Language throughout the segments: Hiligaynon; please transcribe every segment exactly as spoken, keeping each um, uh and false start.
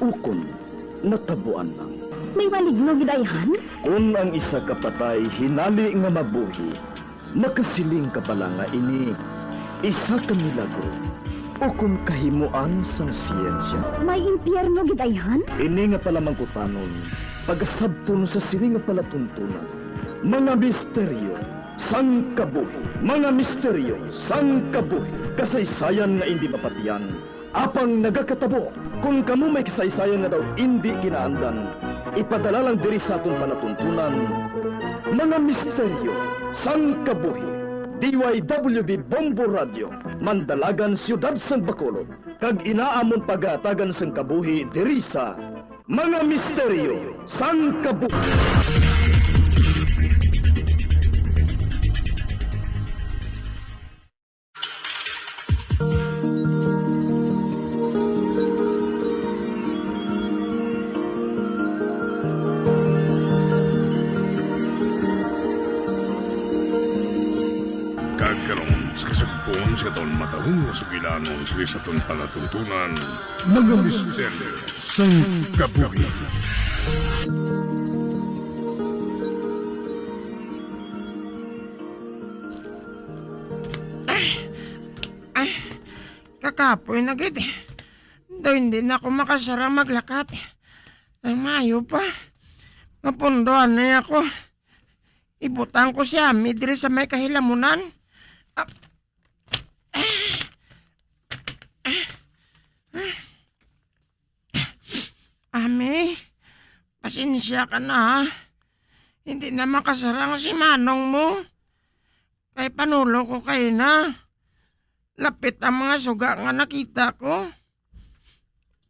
ukon natabuan lang. May maligno gid, ayhan? Kon ang isa ka patay hinali nga mabuhi, makasiling ka bala nga ini isa ka milagro ukon kahimoan sang siyensya? May impyerno gid, ayhan? Ini nga palamangkutanon pagasabton sa sini nga palatuntunan, mga misteryo sang kabuhi. Mga misteryo sang kabuhi. Kasaysayan nga indi mapatian, apang nagakatabo. Kon kamo may kasaysayan nga daw indi kinaandan, ipadala lang diri sa aton palatuntunan, Mga Misteryo sang Kabuhi. D Y W B Bombo Radio, Mandalagan, Siyudad sang Bacolod, kag ina amon pagahatagan sang kabuhi diri sa Mga Misteryo sang Kabuhi. Kag karon, sa kasugpon sa aton matalom nga sugilanon sa aton palatuntunan, Mga Misteryo sang Kabuhi. Ay, ay, kakapoy na gid. Daw hindi na ako makasarang maglakat. Ang maayo pa, mapundoan na ako. Ibutang ko si Ami diri sa may kahilamunan. Ah, ah, ah, ah. Ami, pasensya ka na, ha? Hindi na makasarang si manong mo. Kay panulo ko kay na. Lapit ang mga suga nga nakita ko.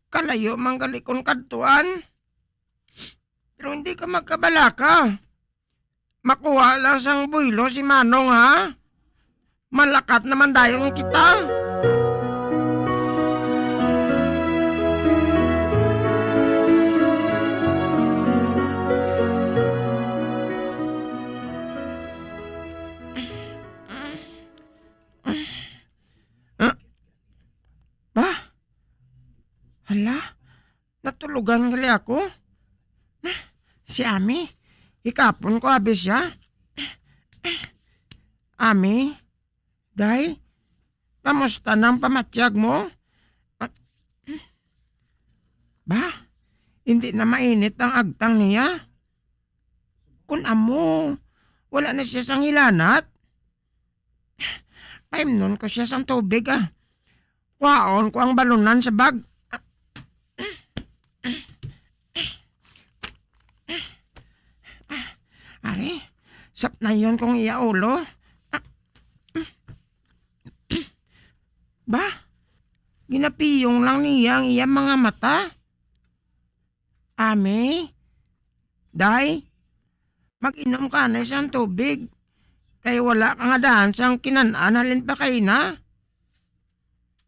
Kalayo man gali kon kadtuan. Pero hindi ka magkabalaka. Makuha lang sang buhilo si Manong, ha? Malakat naman dayon kita. Ah? Ba? Hala? Natulugan gali ako. Si Ami, ikapon ko abi siya. Ami, day, kamusta na ang pamatyag mo? Ba, hindi na mainit ang agtang niya. Kun amo, wala na siya sang hilanat. Paimnon ko siya sang tubig, ah. Kuhaon ko ang balunan sa bag. Ari, sapnayon kong iya ulo. Ba, ginapiyong lang niya ang iya mga mata. Ami, day, mag-inom ka na sang tubig, kay wala ka nga daan sang kinan-an halin pa kay na.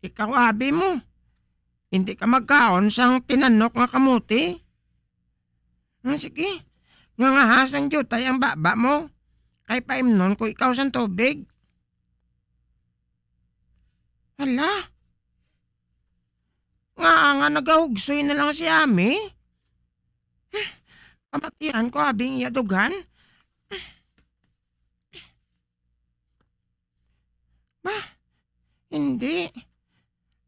Ikaw, abi mo, hindi ka magkaon sang tinanok nga kamote? Hmm, sige, nga nga ha sang diutay ang baba mo, kay paimnon ko ikaw sang tubig. Hala, nga nga nagahugsoy na lang si Ami? Pamatian ko abi ang iya dughan. Ba, hindi.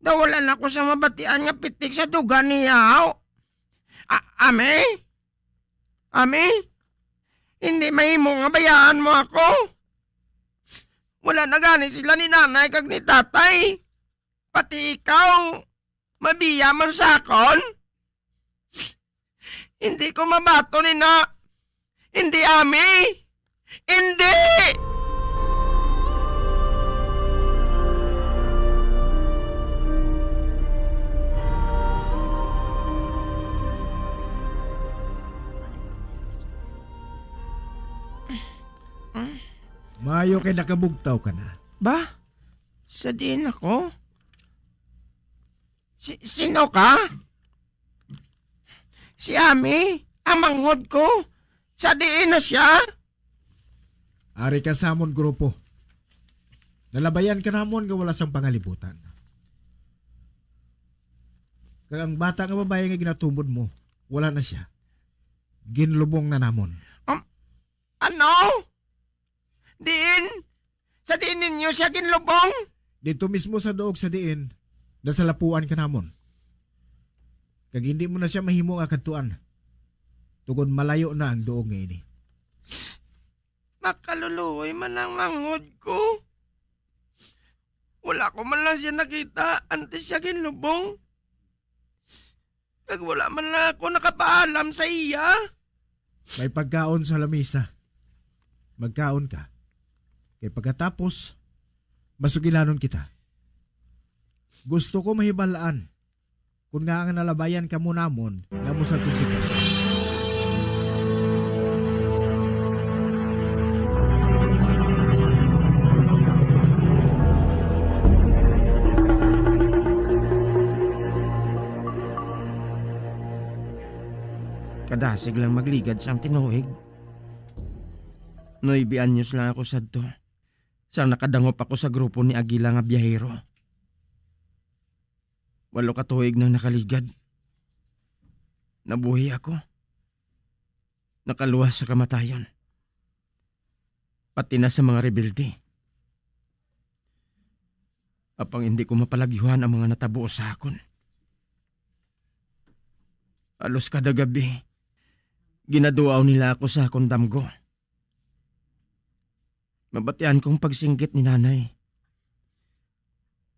Daw wala na ko sa mabatian nga pitik sa dughan niya, haw. A-, Ami? Ami? Hindi mahimo nga bayaan mo ako. Wala na gani sila ni nanay kag ni tatay. Pati ikaw, mabiya man sa akon? Hindi ko mabaton ina. Hindi, Ami. Hindi! Maayo kay nakabugtaw ka na. Ba? Sa diin ako? Si, sino ka? Si Ami, ang manghod ko. Sa diin na siya? Ari ka sa amon grupo. Nalabayan ka namon nga wala sang pangalibutan. Kag ang bata nga babayi nga ginatumod mo, wala na sia. Ginlubong na namon. Um, ano? Diin? Sa diin ninyo siya ginlubong? Dito mismo sa duog sa diin nasalapuan ka namon. Kag hindi mo na sia mahimo nga kadtuan, tungod malayo na ang duog nga ini. Makaluluoy man ang manghod ko. Wala ko man lang siya nakita antes siya ginlubong. Kag wala man lang ako nakapaalam sa iya. May pagkaon sa lamisa. Magkaon ka. Kay pagkatapos, masugilanon kita. Gusto ko mahibal-an kung ngaa nga nalabayan kamo namon nga amo sa atong sitwasyon. Kadasig lang magligad sang tinuig. Nuebe anyos lang ako sadto, sang nakadangop ako sa grupo ni Aguila nga biyahero. Walo ka tuig nang nakaligad. Nabuhi ako. Nakaluwas sa kamatayon. Pati na sa mga rebelde. Apang hindi ko mapalagyuhan ang mga natabo sa akon. Halos kada gabi, ginaduaw nila ako sa akon damgo. Mabatian kong pagsinggit ni Nanay,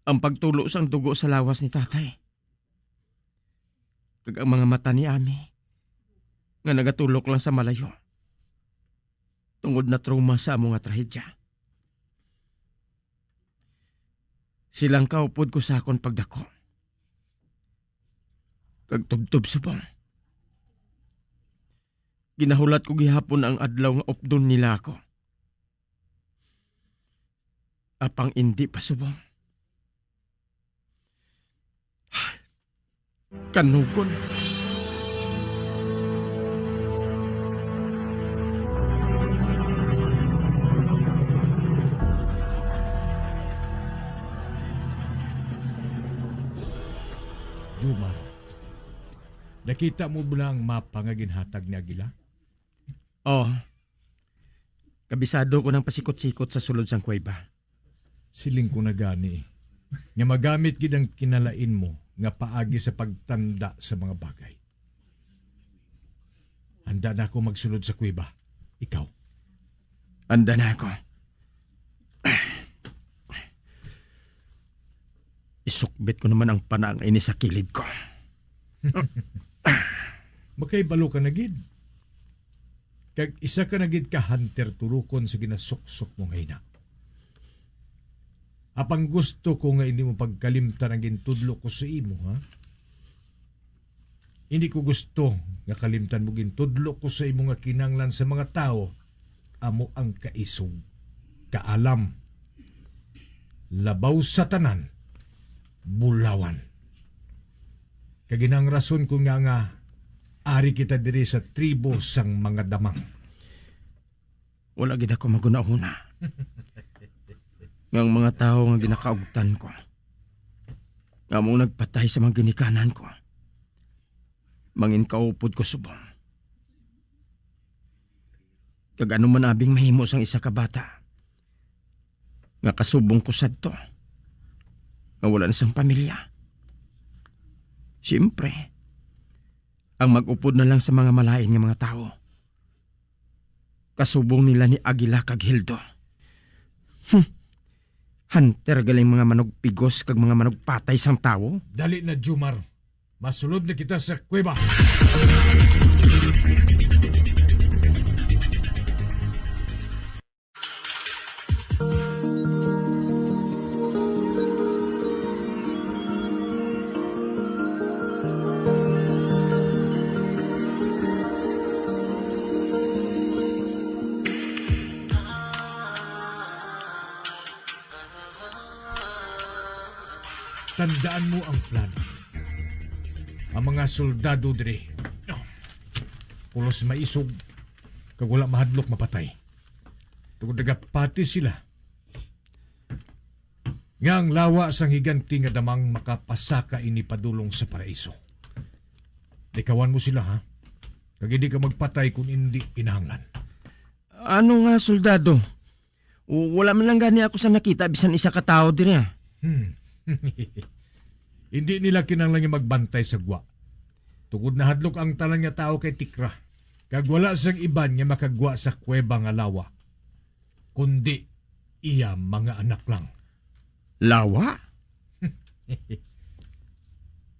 ang pagtulo sang dugo sa lawas ni Tatay, kag ang mga mata ni Ami nga nagatulok lang sa malayo tungod na trauma sa amo nga trahedya. Silang kaupod ko sa akon pagdako kag tubtob subong. Ginahulat ko gihapon ang adlaw nga updon nila ako. Apang indi pa subong. Kanugon. Jomar, nakita mo bala ang mapa nga ginhatag ni Aguila? Oh. Kabisado ko nang pasikot-sikot sa sulod sang kuweba. Siling ko na gani nga magamit gid ang kinalain mo nga paagi sa pagtanda sa mga bagay. Handa na ako magsulod sa kuweba. Ikaw? Handa na ako. Isukbit ko naman ang pana nga ini sa kilid ko. Makahibalo ka na gid. Kag isa ka na gid ka hunter turukon sa ginasuksok mo nga hina. Apang gusto ko nga hindi mo pagkalimtan ang gintudlo ko sa imo, ha? Hindi ko gusto nga kalimtan mo gintudlo ko sa imo nga kinahanglan sa mga tawo amo ang kaisog, kaalam, labaw sa tanan, bulawan. Kag ina ang rason ko nga, nga ari kita diri sa tribo sang mga damang. Wala gid ako maghunahuna nga ang mga tawo nga ginakaugtan ko, nga amo nagpatay sa mga ginikanan ko, mangin kaupod ko subong. Kag ano man abing mahimo sang isa ka bata nga kasubong ko sadto, nga wala na sang pamilya? Siyempre, ang mag-upod na lang sa mga malain nga mga tawo. Kasubong nila ni Aguila kag Hildo. Hmm. Hunter galing mga manugpigos kag mga manugpatay sang tawo. Dali na, Jomar. Masulod na kita sa kuweba. Tandaan mo ang plano. Ang mga soldado diri, pulos maisog, kag wala mahadlok mapatay. Tungod nagapati sila, nga ang lawa sang higanti nga damang makapasaka ini padulong sa paraiso. Likawan mo sila, ha? Kag hindi ka magpatay kon indi kinahanglan. Ano nga soldado? W-, wala man lang gani ako sa nakita bisan isa ka tawo diri, ah. Hmm. Hindi nila kinahanglan nga magbantay sa gwa. Tungod nahadlok ang tanan nga tawo kay Tikra, kag wala sang iban nga makagwa sa kuweba nga lawa, kundi iya mga anak lang. Lawa?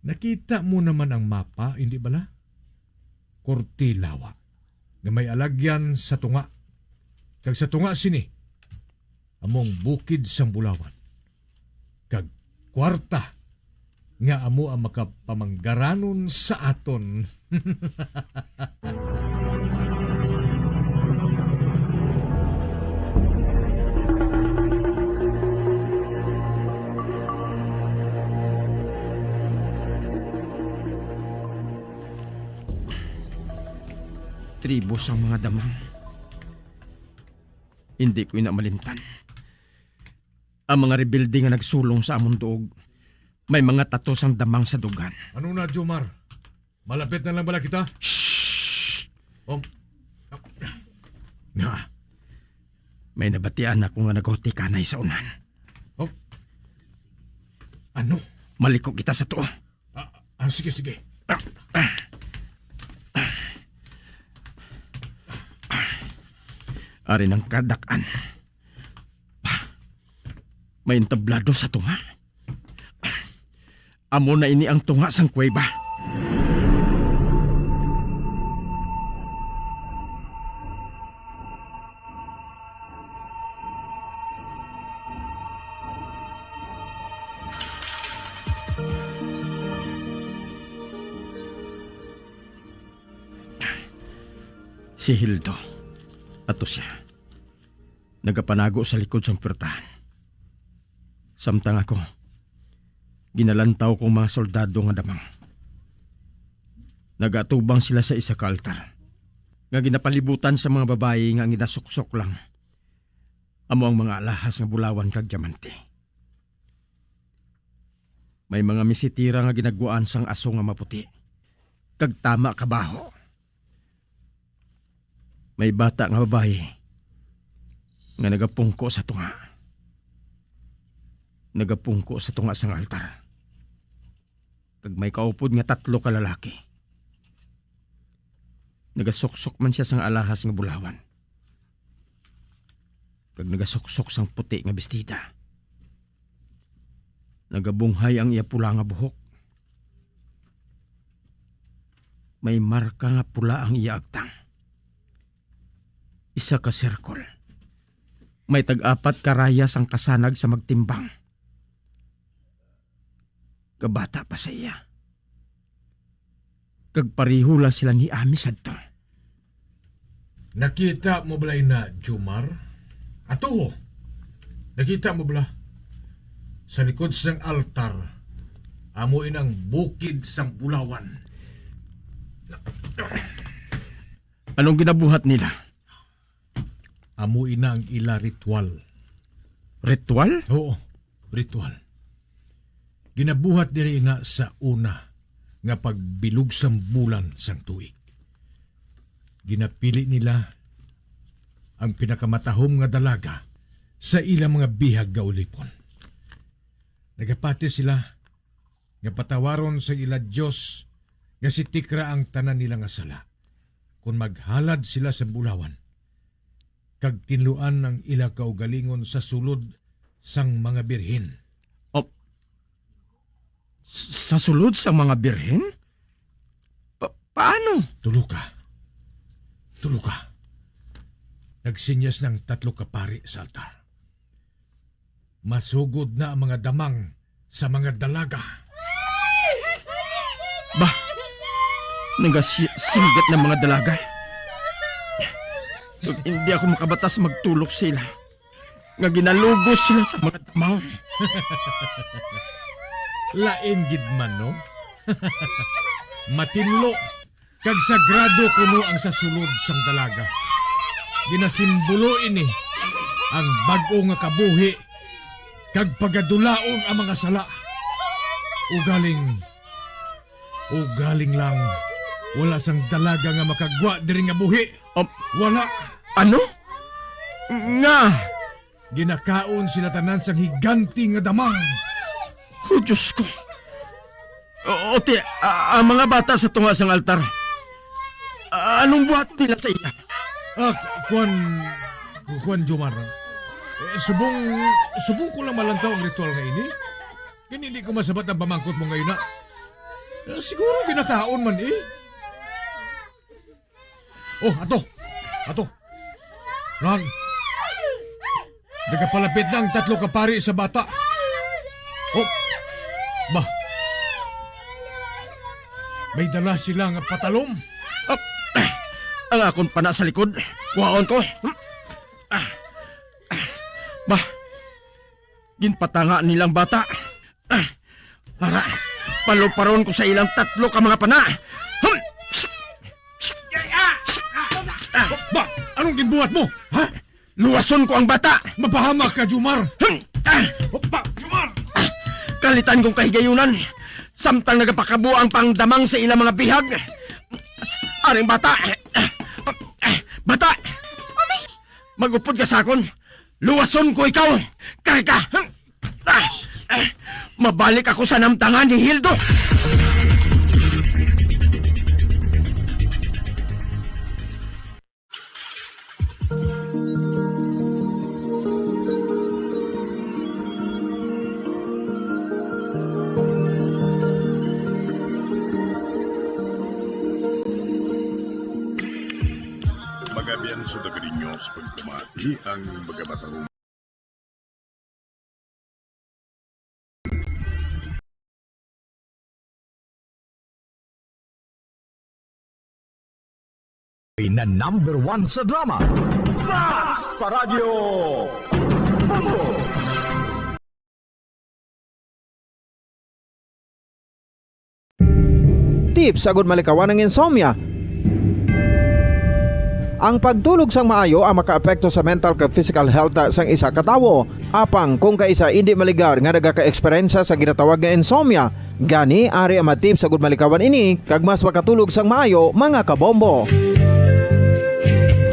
Nakita mo naman ang mapa, hindi bala? Korte lawa, nga may alagyan sa tunga. Kag sa tunga sini, amo ang bukid sang bulawan. Kag kwarta nga amo ang makapamanggaranon sa aton. Tribo sang mga damang. Hindi ko ina malimtan. Ang mga rebelde nga nagsulong sa amon duog, may mga tato sang damang sa dughan. Ano na, Jomar? Malapit na lang bala kita? Shh! Oh. Nga, may nabatian ako nga nagahutikanay sa unan. Oh. Ano? Maliko kita sa tuo. Ah, ah, sige, sige. Ari nang kadak-an. May entablado sa tunga. Amo na ini ang tunga sang kuweba. Si Hildo. Ato siya. Nagapanago sa likod sang puwertahan. Samtang ako, ginalantaw ko ang mga soldado nga damang. Nagaatubang sila sa isa ka altar, nga ginapalibutan sa mga babayi nga ang ginasuksok lang amo ang mga alahas nga bulawan kag diamante. May mga misitira nga ginagwaan sang aso nga maputi, kag tama ka baho. May bata nga babayi nga nagapungko sa tunga. Nagapungko sa tunga sang altar. Kag may kaupod nga tatlo ka lalaki. Nagasuksok man sia sang alahas nga bulawan. Kag nagasuksok sang puti nga bestida. Nagabunghay ang iya pula nga buhok. May marka nga pula ang iya agtang. Isa ka sirkol. May tag-apat ka raya sang kasanag sa magtimbang. Kabata pa sa iya. Kag pareho lang sila ni Ami sadto. Nakita mo bala ina, Jomar? Ato, nakita mo bala? Sa likod sang altar, amo inang bukid sang bulawan. Anong ginabuhat nila? Amo ina ang ila ritual. Ritual? Oo, ritual. Ginabuhat diri ina sa una nga pagbilog sang bulan sang tuig. Ginapili nila ang pinakamatahom nga dalaga sa ilang mga bihag nga ulipon. Nagapati sila nga patawaron sang ila Dios nga si Tikra ang tanan nila nga sala, kon maghalad sila sa bulawan, kag tinluan ang ila kaugalingon sa sulod sang mga birhen. Oh, sa sulod sang mga birhen? Pa-, paano? Tulo ka. Tulo ka. Nagsinyas ng tatlo ka pari sa altar. Masugod na ang mga damang sa mga dalaga. Bah, nagasi-, singgit ng mga dalaga. Kag hindi ako makabatas magtulok sila, nga ginalugos sila sa mga damang. Lain gid man, no? Matinlo kag sagrado kuno ang sa sulod sang dalaga. Ginasimbolo ini ang bag-o nga kabuhi kag pagadulaon ang mga sala. Ugaling, ugaling lang, wala sang dalaga nga makagwa diri nga buhi. Um, Wala. Ano? Nga? Ginakaon sila tanan sang higante nga damang. Oh, Diyos ko. O, o, ti, a-, ang mga bata sa tunga sang altar. A-, anong buhat nila sa iya? Ah, kuwan, kuwan, Jomar. Eh, subong, subong ko lang malantaw ang ritual nga ini. Kaya hindi ko masabat ang pamangkot mo ngayon na. Eh, siguro ginakaon man eh. Oh, ato. Ato. Ran. Nagapalapit na ang tatlo ka pari sa bata. Oh. Ba. May dala sila nga patalom. Ah, ang akon pana sa likod. Kuhaon ko. Hmm. Ah. Ah. Ba. Ginpatanga nilang bata. Ah, para paluparon ko sa ilang tatlo ka mga pana. Hmm! Ba, anong ginbuhat mo? Ha? Luwason ko ang bata. Mapahamak ka, Jumar. Hmm! Ah! Ba, Jumar! Ah! Kalitan kong kahigayunan. Samtang nagapakabuang pang damang sa ilang mga bihag. Aring bata. Bata! Mag-upod ka sa akon. Luwason ko ikaw. Karga. Ah! Ah! Mabalik ako sa namtangan ni Hildo. Magabian sa taga ninyo sa pagpamati ang mga batarong na number one sa drama. Mas Paradyo! Bumbo! Tips agud malikawan ang insomnia. Ang pagtulog sang maayo ang makaapekto sa mental kag physical health sang isa ka tawo. Apang kung kaisa indi maligar nga nagaka-eksperyensya sa ginatawag nga insomnia, gani ari ang mga tips agud malikawan ini kag mas makatulog sang maayo, mga kabombo.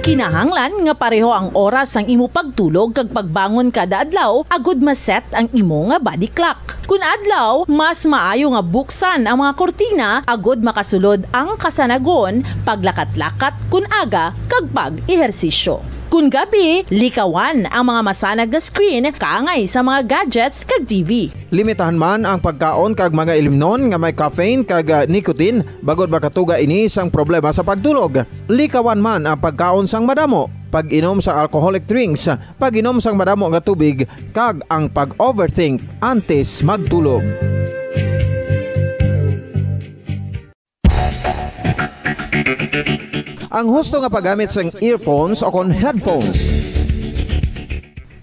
Kinahanglan nga pareho ang oras sang imo pagtulog kag pagbangon kada adlaw agud ma-set ang imo nga body clock. Kun adlaw, mas maayo nga buksan ang mga kurtina agud makasulod ang kasanagon, paglakat-lakat kun aga, kag pag-ehersisyo. Kun gabi, likawan ang mga masanag nga screen kaangay sa mga gadgets kag T V. Limitahan man ang pagkaon kag mga ilimnon nga may caffeine kag, ah, nicotine, bangod makatuga ini sang problema sa pagtulog. Likawan man ang pagkaon sang madamo, pag-inom sa alcoholic drinks, pag-inom sang madamo nga tubig, kag ang pag-overthink antes magtulog. Ang husto nga paggamit sang earphones o kon headphones.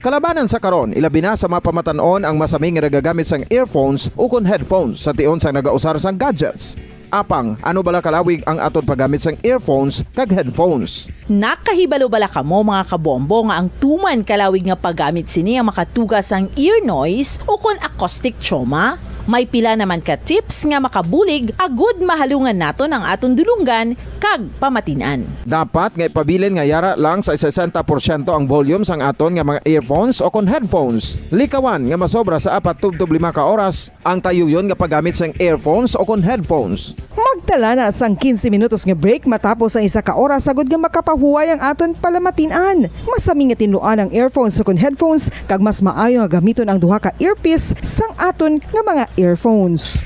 Kalabanan sa karon, ilabi na sa mga pamatan-on ang masami nga nagagamit sang earphones o kon headphones sa tion sang nagausar sang gadgets. Apang, ano bala kalawig ang aton paggamit sang earphones kag headphones? Nakahibalo bala kamo, mga kabombo, nga ang tuman kalawig nga paggamit sini ang makatuga sang ear noise o kon acoustic trauma? May pila naman ka tips nga makabulig agud mahalungan naton ang aton dulonggan kag pamatin-an. Dapat nga ipabilin nga yara lang sa sesenta porsyento ang volume sang aton nga mga earphones o kon headphones. Likawan nga masobra sa apat tubtob lima ka oras ang tayuyon nga paggamit sang earphones o kon headphones. Magtala na sang quince minutos nga break matapos ang isa ka oras, agud nga makapahuway ang aton palamatin-an. Masami nga tinluan ang earphones o kon headphones, kag mas maayo nga gamiton ang duha ka earpiece sang aton nga mga earphones.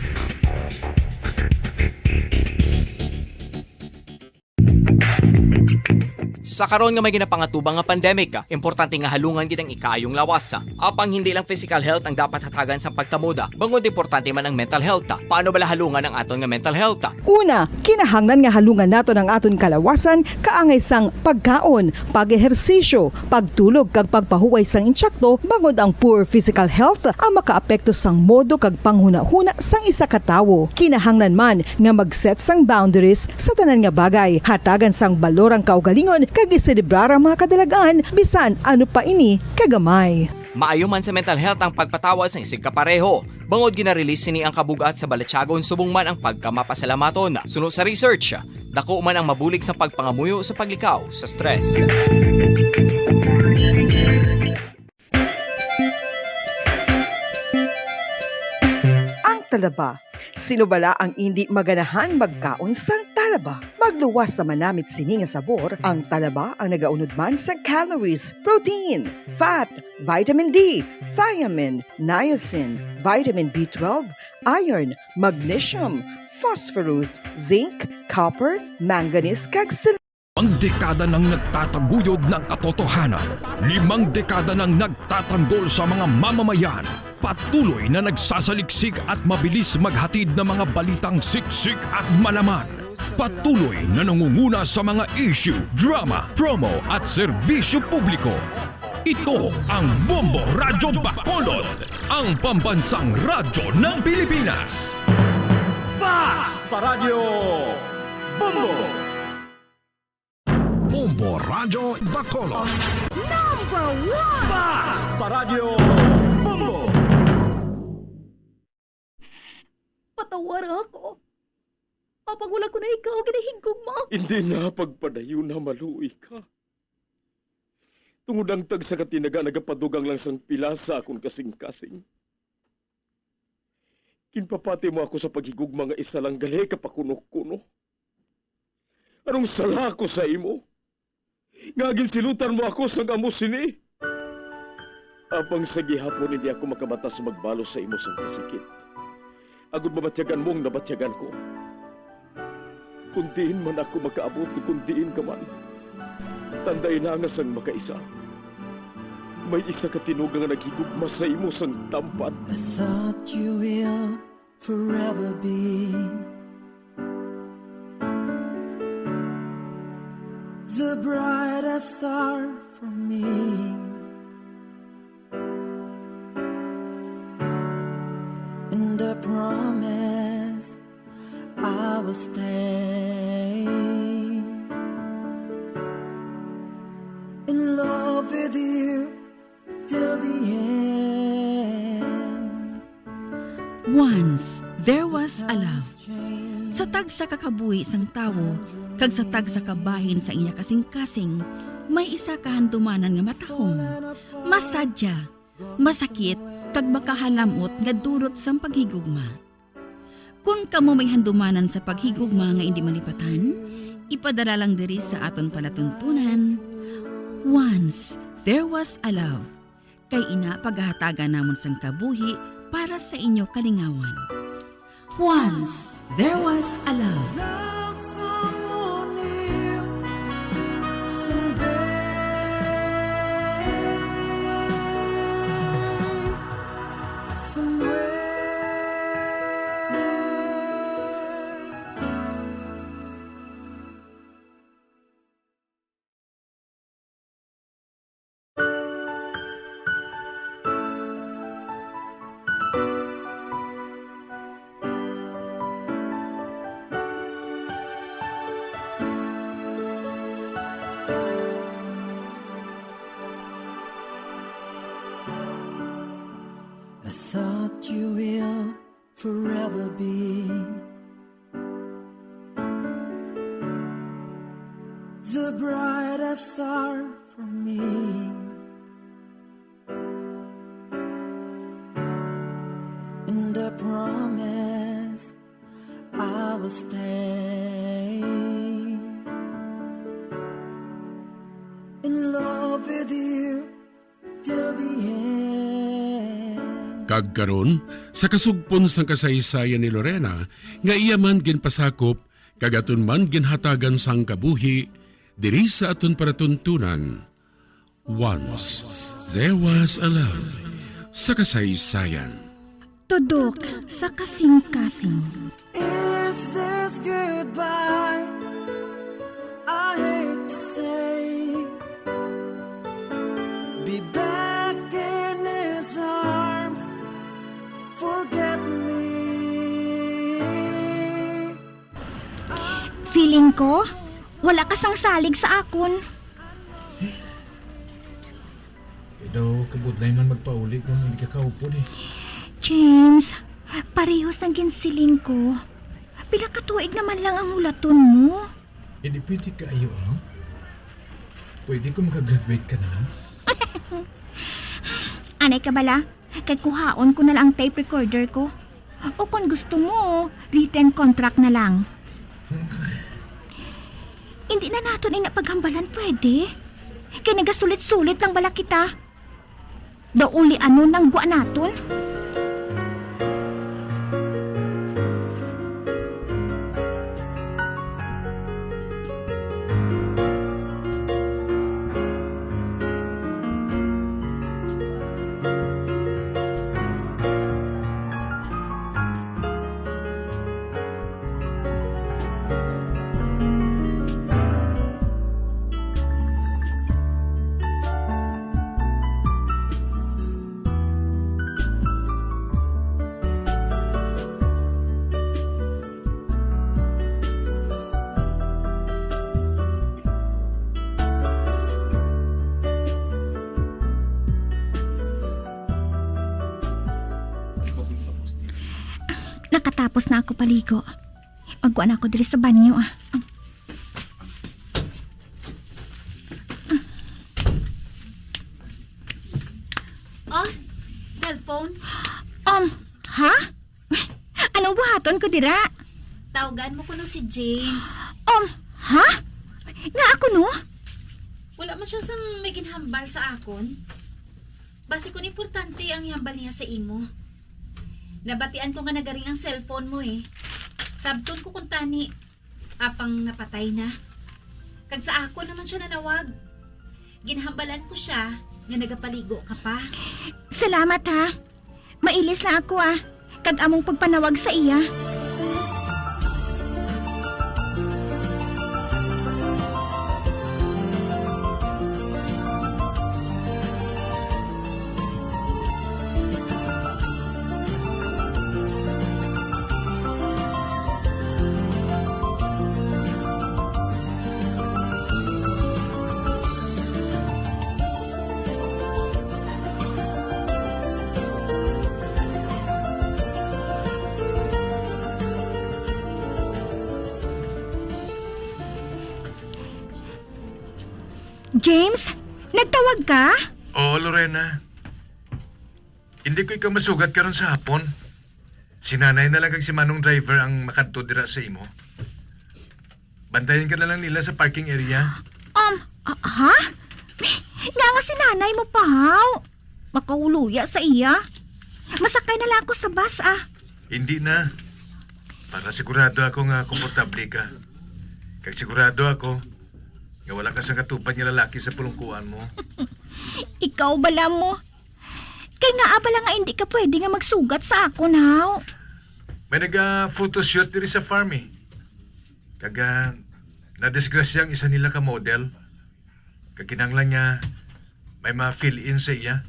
Sa karon nga may ginapangatubang nga pandemic, importante nga halungan gid ang ikaayong lawas. Apang hindi lang physical health ang dapat hatagan sa pagtamod, bangod importante man ang mental health. Paano bala halungan ang aton nga mental health? Una, kinahanglan nga halungan naton ang aton kalawasan kaangay sang pagkaon, pag-ehersisyo, pagtulog kag pagpahuway sang insakto, bangod ang poor physical health ang makaapekto sang modo kag panghunahuna sang isa ka tawo. Kinahanglan man nga mag-set sang boundaries sa tanan nga bagay, hatagan sang balor ang kaugalingon kag iselebrar ang mga kadalag-an bisan ano pa ini kagamay. Maayo man sa mental health ang pagpatawad sang isigkapareho, bangod gina-release sini ang kabug-at sa balatyagon subong man ang pagkamapasalamaton. Suno sa research, dako man ang mabulig sa pagpangamuyo sa paglikaw sa stress. Ang talaba. Sino bala ang indi maganahan magkaon sang talaba? Magluwas sa manamit sini nga sabor, ang talaba ang nagaunod man sa calories, protein, fat, vitamin D, thiamine, niacin, vitamin B twelve, iron, magnesium, phosphorus, zinc, copper, manganese, kag sel- Ang dekada nang nagtataguyod ng katotohanan. Limang dekada nang nagtatanggol sa mga mamamayan. Patuloy na nagsasaliksik at mabilis maghatid ng mga balitang siksik at malaman. Patuloy na nangunguna sa mga issue, drama, promo at serbisyo publiko. Ito ang Bombo Radyo Bacolod, ang pambansang radyo ng Pilipinas. Basta Radyo Bombo! Bombo Radyo Bacolod. Number one! Basta Radyo Bombo! Patawara ako. Apang wala ko na ikaw ginahigugma. Hindi na pagpadayon na maluoy ka. Tungod ang tagsa ka tinaga nagapadugang lang sang pila sa akon kasing-kasing. Ginpapati mo ako sa paghigugma nga isa lang gali ka pakuno-kuno. Anong sala ko sa imo? Nga ginsilutan mo ako sang amo sini? Apang sa gihapon hindi ako makabatas magbalos sa imo sang kasakit, agod mabatyagan mo ang nabatyagan ko. Kon diin man ako makaabot, kon diin ka man, tanday na nga sang makaisa, may isa ka tinuga nga naghigugma sa imo sang tampad. I thought you will forever be the brightest star for me. And I promise I will stay in love with you till the end. Once there was a love. Sa tagsa ka kabuhi sang tawo kag sa tagsa ka bahin sa iya kasing-kasing, may isa ka handumanan nga matahom, masadya, masakit, kag makahalam-ot nga dulot sang paghigugma. Kon kamo may handumanan sa paghigugma nga indi malipatan, ipadala lang diri sa aton palatuntunan, Once There Was a Love, kay ina pagahatagan namon sang kabuhi para sa inyo kalingawan. Once There Was a Love. I thought you will forever be the brightest star for me. And I promise I will stay in love with you till the end. Kag karon, sa kasugpon sang kasaysayan ni Lorena, nga iya man ginpasakop kag aton man ginhatagan sang kabuhi, diri sa aton palatuntunan, Once There Was a Love, sa kasaysayan. Tudok sa kasing-kasing. Is this goodbye? I hate to say. Be back in his arms. Forget me. Feeling ko, wala ka sang salig sa akon. Daw kabudlay man magpauli kung hindi ka kaupod eh. James, parehas ang ginsiling ko. Pila ka tuig naman lang ang hulaton mo. Eh, di pwede ka ayo, no? Pwede ko makagraduate ka na lang? Anay ka bala? Kay kuhaon ko na lang ang tape recorder ko. O kung gusto mo, written contract na lang. Hindi na naton ina paghambalan, pwede? Kay nagasulit-sulit lang bala kita. Daw uli ano nang gwa naton? Nakatapos na ako paligo. Magkuha na ako diri sa banyo, ah. Oh, cellphone? Um, ha? Anong buhaton ko dira? Tawgan mo kuno si James. Um, ha? Nga ako, no? Wala man siya sang may ginhambal sa akon. Basi kun importante ang ihambal niya sa imo. Nabatian ko nga nagaring ang cellphone mo eh. Sabton ko kuntani, apang napatay na. Kag sa akon naman siya nanawag. Ginhambalan ko siya nga nagapaligo ka pa. Salamat, ha. Mailis lang ako, ah. Kag among pagpanawag sa iya. James, nagtawag ka? Oo, Lorena. Hindi ko ikaw masugat karon sa hapon. Si Nanay na lang kag si Manong driver ang makadto dira sa imo. Bantayan ka na lang nila sa parking area. Um, ah, ha? Nga nga si Nanay mo pa, haw? Makauluya sa iya. Masakay na lang ako sa bus, ah. Hindi na. Para sigurado ako nga komportable ka. Kag sigurado ako nga wala ka sa katupad nga lalaki sa pulungkuan mo. Ikaw bala mo? Kay nga abala nga hindi ka pwede nga magsugat sa akon, haw? May naga-photoshoot diri sa farm, eh. Kag, ah, nadisgrasya ang isa nila ka model. Kag kinahanglan niya may ma-fill in sa iya.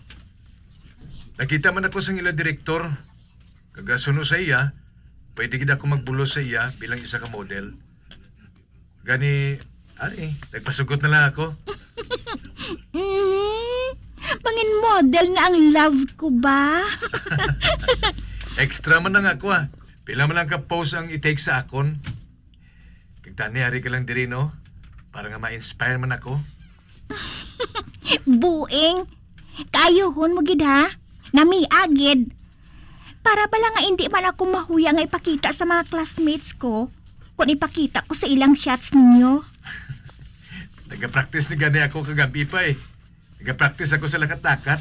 Nakita man ako sang ila direktor. Kag, ah, suno sa iya, pwede gid ako magbulos sa iya bilang isa ka model. Gani, ari, nagpasugot na lang ako. Mm, pangin model na ang love ko ba? Extra man lang ako, ah. Pila man lang ka pose ang i-take sa akon. Kag tani, ari ka lang diri, no? Para nga ma-inspire man ako. Buing, kaayuhon mo gid, ha? Namia gid. Para bala nga indi man ako mahuya nga ipakita sa mga classmates ko, kung ipakita ko sa ilang shots ninyo. Nagapractice na gani ako kagabi pa, eh. Nagapractice ako sa lakat-lakat.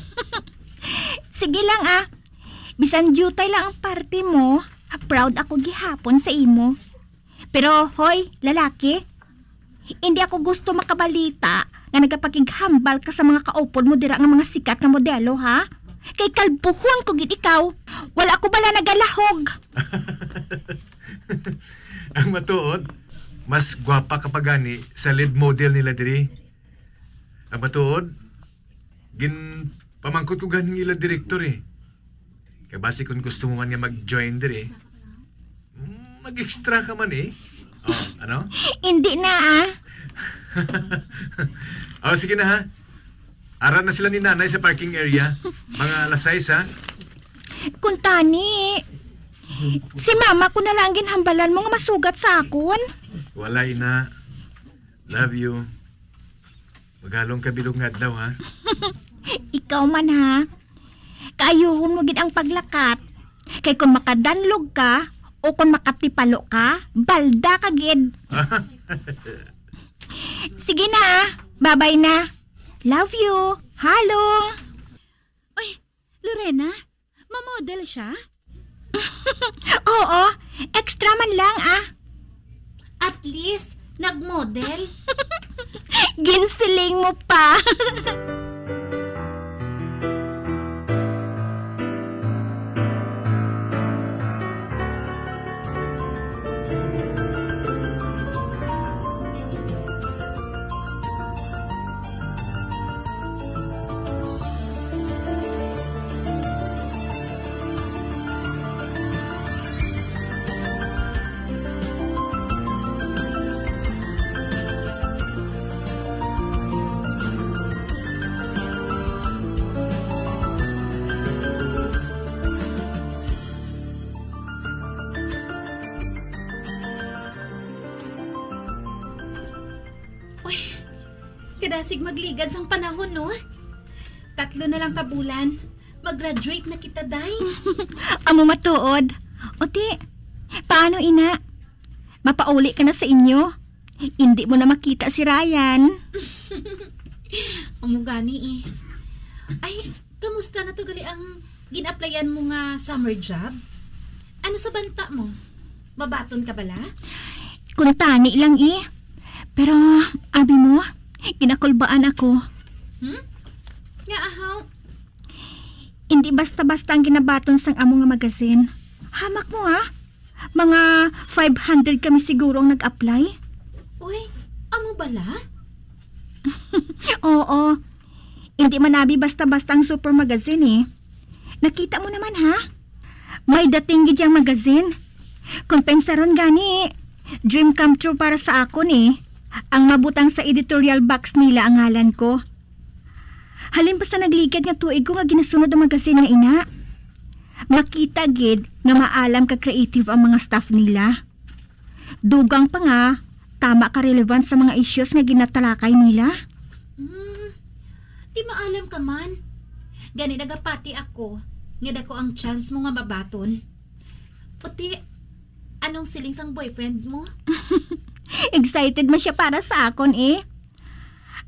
Sige lang, ah. Bisan diutay lang ang party mo, proud ako gihapon sa imo. Pero, hoy, lalaki, hindi ako gusto makabalita nga nagapakighambal ka sa mga kaupod mo dira nga mga sikat nga modelo, ha? Kay kalbuhon ko gid ikaw. Wala ko bala nagalahog. Ang matuod, mas gwapa ka pa gani sa lead model nila diri. Ang matuod, ginpamangkot ko gani ang ila direktor, eh. Kay basi kung gusto mo man nga mag-join diri, mm, mag-extra ka man, eh. Oh, ano? Hindi na, ah. Oh, sige na, ha. Ara na sila ni Nanay sa parking area. Mga alas sais, ha? Kuntani, si Mama ko na lang ginhambalan mo nga masugat sa akon. Wala, ina. Love you. Maghalong ka bilog nga adlaw, ha? Ikaw man, ha? Kaayuhon mo gid ang paglakat. Kay kung makadanlog ka o kung makatipalo ka, balda ka gid. Sige na, babay na. Love you. Halong. Uy, Lorena, mamodel siya? Oo, extra man lang, ah. At least, nagmodel. Ginsiling mo pa. Uy, kadasig magligad sang panahon, no? Tatlo na lang ka bulan, mag-graduate na kita, day. Amo matuod. O ti, paano ina? Mapauli ka na sa inyo? Hindi mo na makita si Ryan. Amo gani eh. Ay, kamusta na to gali ang gin-applyan mo nga summer job? Ano sa banta mo? Mabaton ka bala? Kuntani lang eh. Pero, abi mo, ginakulbaan ako. Hmm? Nga ahaw? Hindi basta-basta ang ginabaton sang amo nga magazine. Hamak mo, ha? Mga five hundred kami siguro ang nag-apply. Uy, amo bala? Oo. Hindi man abi basta-basta ang Super Magazine, eh. Nakita mo naman, ha? May dating gid yang magazine. Kung pensaron gani, dream come true para sa akon, eh. Ang mabutang sa editorial box nila ang ngalan ko. Halin pa sa nagligad nga tuig ko nga ginasunod ang magazine nga ina. Makita gid nga maalam ka creative ang mga staff nila. Dugang pa nga, tama ka relevant sa mga issues nga ginatalakay nila. Hmm, ti maalam ka man. Gani nagapati ako nga dako ang chance mo nga mabaton. Puti, anong siling sang boyfriend mo? Excited man siya para sa akon, eh.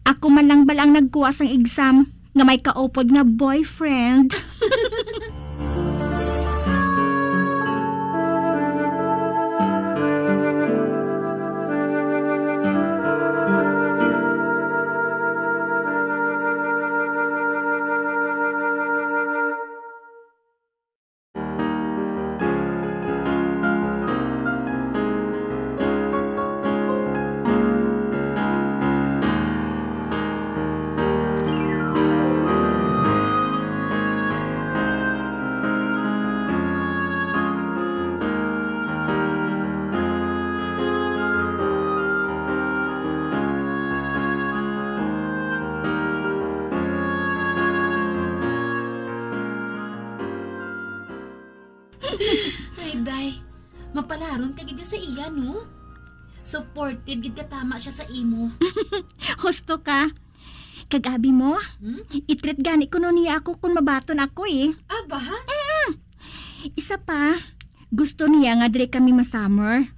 Ako man lang bala ang nagkuha sang exam nga may kaupod nga boyfriend. Ay, day. Mapalaron ka gid sa iya, no? Supportive gid ka tama siya sa imo. Husto ka. Kag abi mo, hmm? I-treat gani kuno niya ako kung mabaton ako, eh. Aba? Mm. Isa pa, gusto niya nga diri kami ma-summer.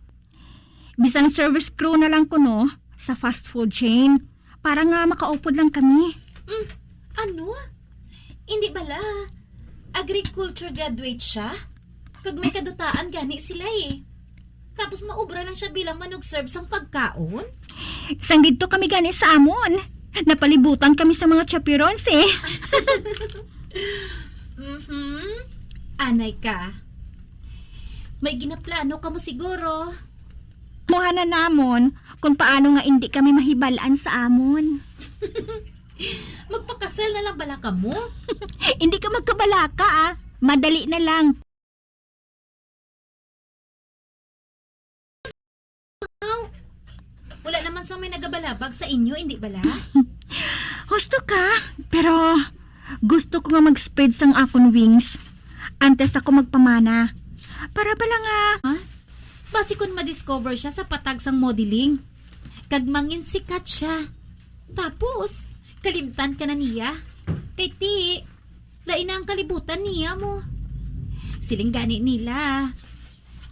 Bisan service crew na lang kuno sa fast food chain para nga makaupod lang kami. Mm, ano? Hindi bala, agriculture graduate siya? Kag may kadutaan gani sila eh. Tapos maubra lang siya bilang manug-serve sang pagkaon? Sang didto kami gani sa amon, napalibutan kami sa mga chapirons eh. Mhm. Anay ka. May ginaplano ka mo siguro. Muha na namon kung paano nga indi kami mahibalaan sa amon. Magpakasal na lang bala kamo? Hindi ka magkabalaka, ah. Madali na lang. Aw, wala naman sa may nagabalabag sa inyo, hindi bala? Husto ka, pero gusto ko nga mag-spread sang akon wings antes ako magpamana. Para bala nga Ha? Basi kon ma-discover siya sa patag sang modeling, kag manginsikat siya. Tapos, kalimtan ka na niya. Kay ti, lain na ang kalibutan niya mo. Siling gani nila,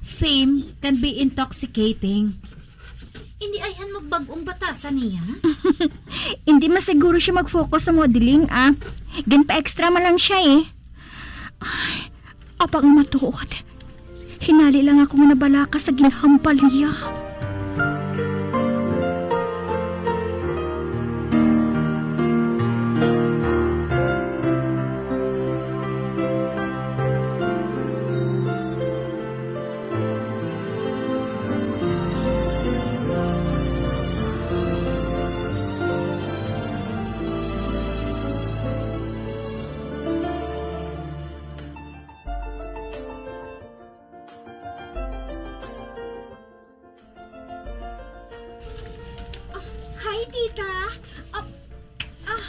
fame can be intoxicating. Indi ayhan magbag-ong batasan niya? Hindi masiguro siya mag-focus sa modeling, ah. Ginpa-extra man lang siya, eh. Ay, apang matuod. Hinali lang ako nga nabalaka sa ginhambal niya. Hi, tita. Ah, ah.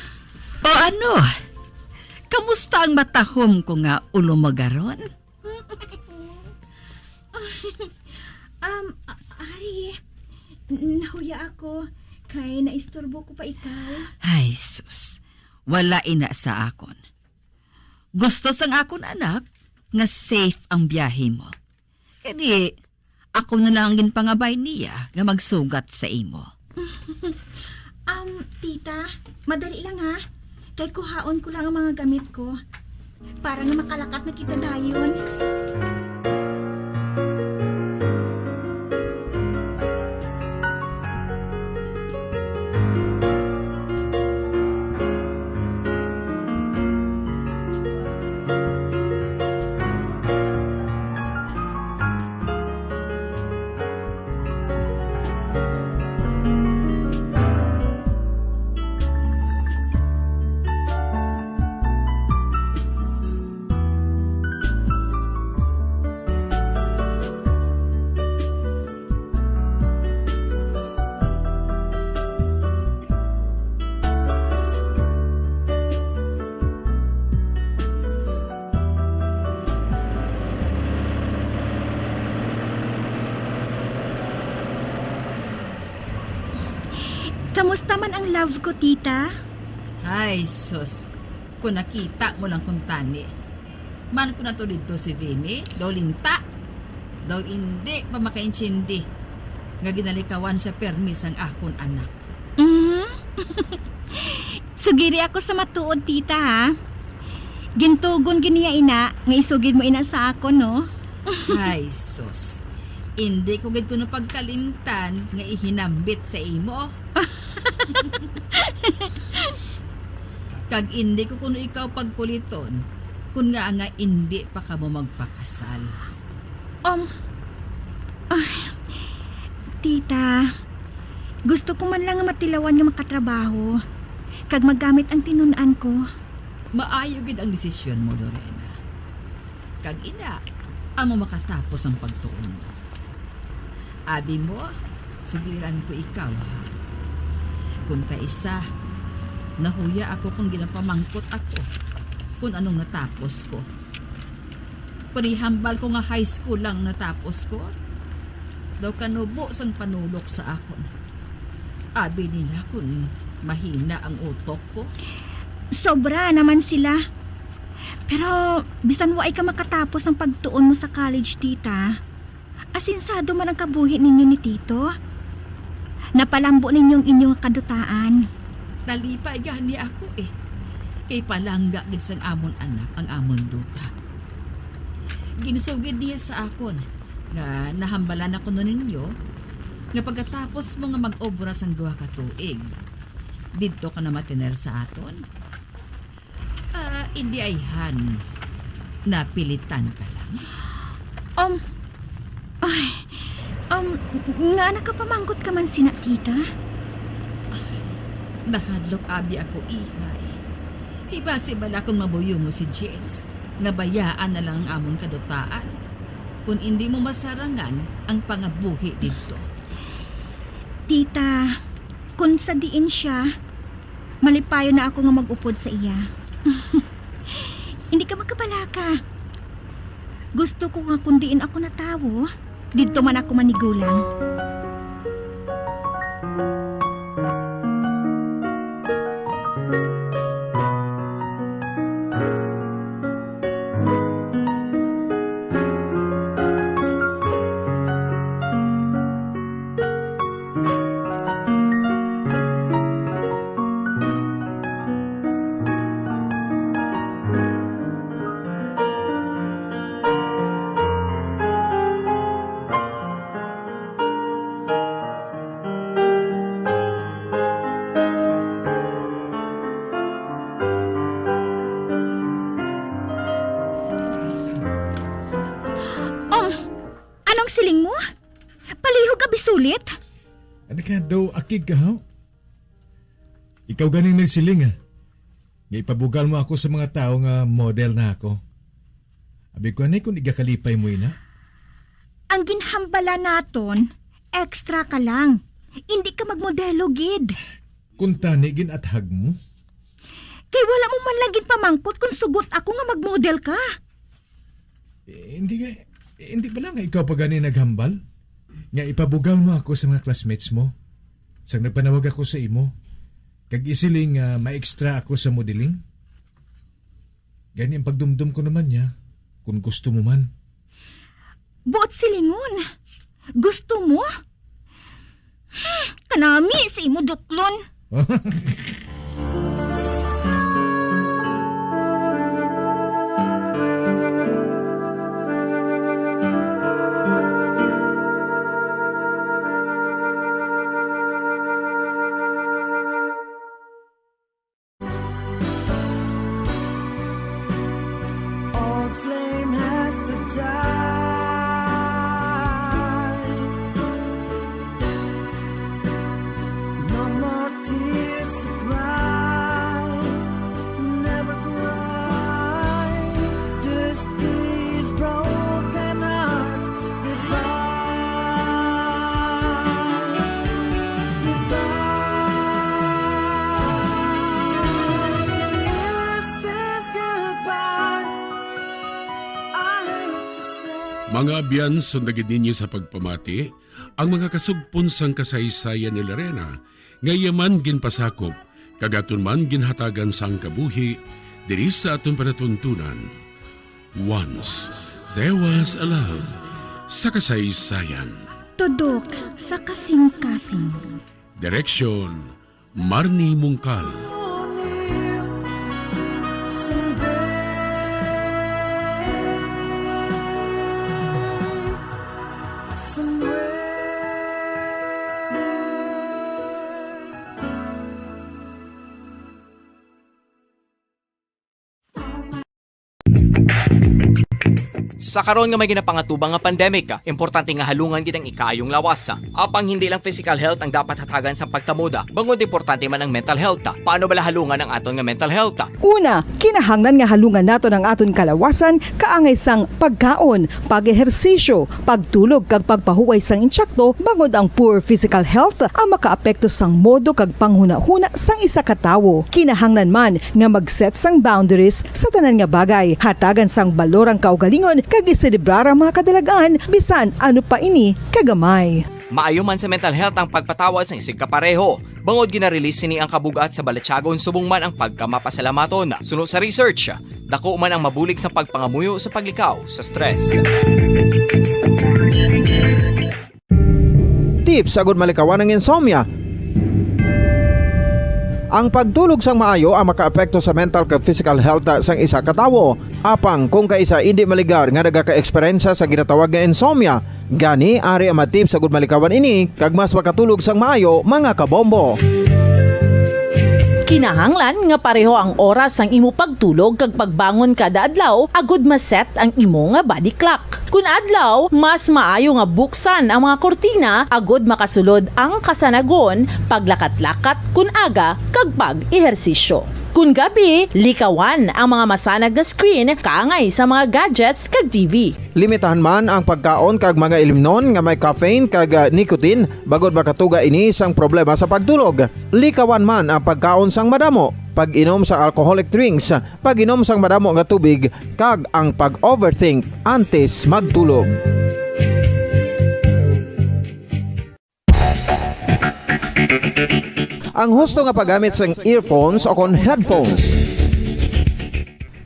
O ano? Kamusta ang matahom ko nga ulomogaron? Um, a-, Ari, nahuya ako kay naisturbo ko pa ikaw. Ay, sus. Wala ina sa akon. Gusto sang akon anak nga safe ang biyahe mo. Kani, ako na lang ang ginpangabay niya nga magsugat sa imo. Um, tita, madali lang ha. Kay kuhaon ko lang ang mga gamit ko para nga makalakat na kita dayon. Kamusta man ang love ko, tita? Ay, sus. Kung nakita mo lang kuntani. Man ko na to didto si Vinny, daw linta. Daw indi pa makaintindi nga ginalikawan siya permi sang akon anak. Mhm. Sugiri ako sa matuod, tita, ha? Gintugon gid niya ina nga isugid mo ina sa akon, no? Ay, sus. Indi ko gid kuno pagkalimtan nga ihinambit sa imo. Kag indi ko kuno ikaw pagkuliton, kun ngaa nga indi pa kamo magpakasal. Um, ay, tita, gusto ko man lang nga matilawan nga makatrabaho, kag magamit ang tinun-an ko. Maayo gid ang desisyon mo, Lorena. Kag ina, amo makatapos ang pagtuon mo. Abi mo, sugiran ko ikaw, ha? Kung kaisa, nahuya ako kung ginapamangkot ako kung anong natapos ko. Kung ihambal ko nga high school lang natapos ko, daw kanubo sang panulok sa akon. Abi nila kung mahina ang utok ko. Sobra naman sila. Pero bisan wa ka makatapos ang pagtuon mo sa college, tita, asinsado man ang kabuhi ninyo ni Tito. Napalambo ninyo ang inyo nga kadutaan. Nalipay gani ako, eh. Kay palangga gid sang amon anak ang amon duta. Ginsugid niya sa akon nga nahambalan na kuno ninyo nga pagkatapos mo nga mag-obra sang duha ka tuig, didto ka na matiner sa aton. Ah, indi ayhan. Napilitan ka lang? Um, ay, um, nga nakapamangkot ka man sina, tita? Ay, nahadlok abi ako, iha, eh. Kay basi bala kung mabuyo mo si James, nga bayaan na lang ang amon kadutaan, kung indi mo masarangan ang pangabuhi didto. Tita, kung sa diin siya, Malipayon na ako nga mag-upod sa iya. Hindi ka magkabalaka. Gusto ko nga kung diin ako natawo, didto man ako manigulang. Um, anong siling mo? Palihog ka bisulit? Ano ka daw, akig ka, ha? Ikaw ganing nagsiling, ah, nga ipabugal mo ako sa mga tawo nga model na ako. Abi ko, anay kung igakalipay mo ina? Ang ginhambala naton, extra ka lang. Hindi ka magmodelo gid. Kung tani ginathag mo? Kay wala mo man lang ginpamangkot kung sugot ako nga magmodel ka. Eh, hindi nga, eh, hindi ba lang nga ikaw pa gani naghambal? Nga ipabugal mo ako sa mga classmates mo? Sang nagpanawag ako sa imo, kag isiling nga ma-extra ako sa modeling? Gani ang pagdumdom ko naman niya, kung gusto mo man. Buot silingon, gusto mo? Hmm, kanami sa imo duklon. Old flame has to die. No more tears to cry. Never cry. Just these broken hearts. Goodbye. Goodbye. Is this goodbye? I hate to say. Mga abyan, sundagid ninyo sa pagpamati ang mga kasugpon sang kasaysayan ni Lorena, nga iya man ginpasakop, kag aton man ginhatagan sang kabuhi diri sa aton panatuntunan. Once There Was a Love sa kasaysayan. Tudok sa kasing-kasing. Direksyon, Marnie Mungkal. Sa karon nga may ginapangatubang nga pandemic, importante nga halungan gid ang ikaayong lawas. Apang hindi lang physical health ang dapat hatagan sa pagtamod, bangod importante man ang mental health. Paano bala halungan ang aton nga mental health? Una, kinahanglan nga halungan naton ang aton kalawasan kaangay sang pagkaon, pag-ehersisyo, pagtulog kag pagpahuway sang insakto, bangod ang poor physical health ang makaapekto sang modo kag panghunahuna sang isa ka tawo. Kinahanglan man nga mag-set sang boundaries sa tanan nga bagay. Hatagan sang balor ang kaugalingon kag iselebrar ang mga kadalag-an, bisan ano pa ini kagamay. Maayo man sa mental health ang pagpatawad sang isigkapareho, bangod gina-release sini ang kabug-at sa balatyagon subong man ang pagkamapasalamaton. Suno sa research, dako man ang mabulig sa pagpangamuyo sa paglikaw sa stress. Tips agud malikawan ang insomnia. Ang pagtulog sang maayo ang makaapekto sa mental kag physical health sang isa ka tawo. Apang kung kaisa indi maligar nga nagaka-eksperyensya sa ginatawag nga insomnia, gani ari ang mga tips agud malikawan ini kag mas makatulog sang maayo, mga kabombo. Kinahanglan nga pareho ang oras sang imo pagtulog kag pagbangon kada adlaw agud ma-set ang imo nga body clock. Kun adlaw, mas maayo nga buksan ang mga kurtina agud makasulod ang kasanagon, paglakat-lakat kun aga, kag pag-ehersisyo. Kon gabi, likawan ang mga masanag nga screen kaangay sa mga gadgets kag T V. Limitahan man ang pagkaon kag mga ilimnon nga may caffeine kag, ah, nicotine, bangod makatuga ini sang problema sa pagtulog. Likawan man ang pagkaon sang madamo, pag-inom sang alcoholic drinks, pag-inom sang madamo nga tubig, kag ang pag-overthink antes magtulog. Ang husto nga paggamit sang earphones o kon headphones.